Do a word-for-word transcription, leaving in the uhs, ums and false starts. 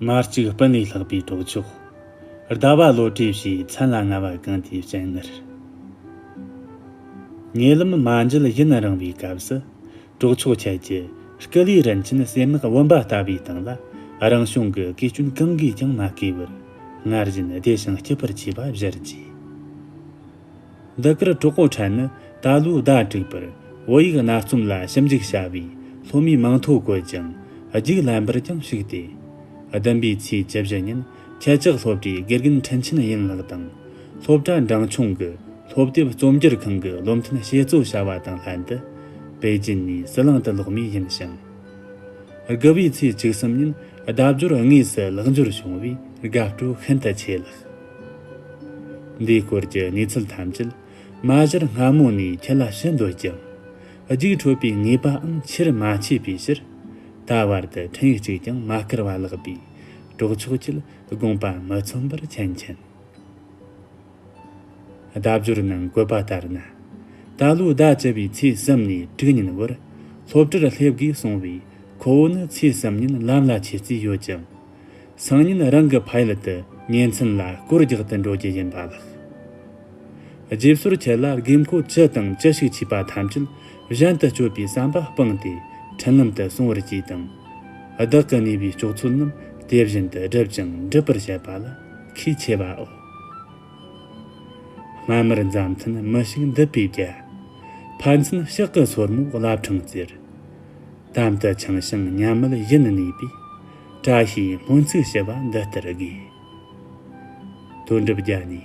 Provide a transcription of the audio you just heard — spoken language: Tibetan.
མ་གཅིག་སྤུན་ལས་ལྷག་པའི་གྲོགས་མཆོག་ཟླ་བ་བློ་གྲོས་ཞེས་མཚན་ལ་ང་བ་གང་དེའི་སྤྱན་སྔར། ཉེ་ལམ་མ་མཇལ་ཡུན་རིང་བའི་སྐབས་སུ། གྲོགས་མཆོག་ཁྱེད་ཀྱི་སྐུ་ལུས་རིན་ཆེན་གསེར་ནག་བུམ་པ་ལྟ་བུའི་སྟེང་ལ། རང་བྱུང་གི་གུས་སྐྱོན་གང་གིས་ཀྱང་མ་གོས་པར། སྔར་བཞིན་བདེ་ཞིང་སྐྱིད་པར་གྱིས་པ་བཞེར་གྱིས། འདི་གར་གྲོགས་པོ་ཕྲན་ནི་ད་ལོའི་ཟླ་དྲུག་པར་བོད་ཡིག་གནའ་རྩོམ་ལ་ཞིབ་འཇུག་བྱ་བའི་སློབ་མའི་མིང་ཐོ་བཀོད་ཅིང་རྒྱུགས་ལེན་པར་ཀྱང་ཞུགས་ཏེ། བདུན་པའི་ཚེས་བཅུ་བཞི་ཉིན་ཁྱེད་ཅག་སློབ་གྲྭའི་དགེ་རྒན་ཁྲིན་ཆིན་ཡིན་ལགས་དང་། སློབ་གྲྭ་འབྲིང་ཆུང་གི་སློབ་དེབ་རྩོམ་སྒྱུར་ཁང་གི་བློ་མཐུན་ཞེ་གཙོ་བྱ་བ་དང་ལྷན་དུ། པེ་ཅིན་ནས་ཟི་ལིང་དུ་ལོག་མུས་ཡིན་ཞིང་། དགུ་པའི་ཚེས་བཅུ་གསུམ་ཉིན་ཟླ་སྦྱོར་དངོས་སུ་ལེགས་འབྱོར་བྱུང་བས་དགའ་སྤྲོ་ཤིན་ཏུ་ཆེ་ལགས། འདིའི་སྐོར་གྱི་གནས་ཚུལ་ཐམས་ཅད་མ་གཞིར་སྔ་མོ་ནས་ཁྱེད་ལ་ཞུ་འདོད་ཀྱང་། རྒྱུགས་འཕྲོད་པའི་ངེས་པའང་ཆེར་མ་མཆིས་པའི་ཕྱིར། ད་བར་དུ་འཕྲིན་ཡིག་གཅིག་ཀྱང་མ་བསྐུར་བ་ལགས་པས། གྲོགས་མཆོག་ཁྱེད་དགོངས་པ་མི་ཚོམ་པར་མཁྱེན་མཁྱེན། ཟླ་སྦྱོར་ནང་བཀོད་པ་ལྟར་ན། ད་ལོའི་ཟླ་བཅུ་པའི་ཚེས་གསུམ་ནས་དྲུག་ཉིན་བར་སློབ་གྲྭར་སླེབས་དགོས་གསུངས་པས། ཁོ་བོ་ནི་ཚེས་གསུམ་ཉིན་ལམ་ལ་ཆས་རྩིས་ཡོད་ཅིང་། སང་ཉིན་རང་གི་ཕ་ཡུལ་དུ་གཉེན་ཚན་ལ་སྐོར་རྒྱག་ཏུ་འགྲོ་རྒྱུ་ཡིན་པ་ལགས། རྗེས་སོར་ཁྱེད་ལ་དགོས་མཁོ་ཅི་དང་ཅི་ཞིག་མཆིས་པ་ཐམས་ཅད་གཞན་དུ་སྤྱོད་པའི་བསམ་པ་སྤངས་ཏེ་འཕྲིན་ལམ་དུ་སོང་བར་གྱིས་དང་། བདག་གི་ནུས་པའི་ལྕོགས་ཚོད་རྣམས་དེ་བཞིན་དུ་བསྒྲུབ་ཅིང་འགྲུབ་པར་བྱེད་པ་ལ་མཁས་ཆེ་བའོ། སྨན་མར་མཛའ་མཐུན་མི་ཞིག་འདི་པའི་རྒྱལ། ཕན་ཚུན་ཕྱག་གི་སོར་མོ་བླ་བྲང་རྩེར། དམ་དུ་འཆིང་ཞིང་མཉམ་མེད་ཡིད་གནས་པའི། བཀྲ་ཤིས་སྨོན་ཚིག་ཞུ་བ་འདི་ལྟར་དགོས། དོན་གྲུབ་རྒྱལ་ནས།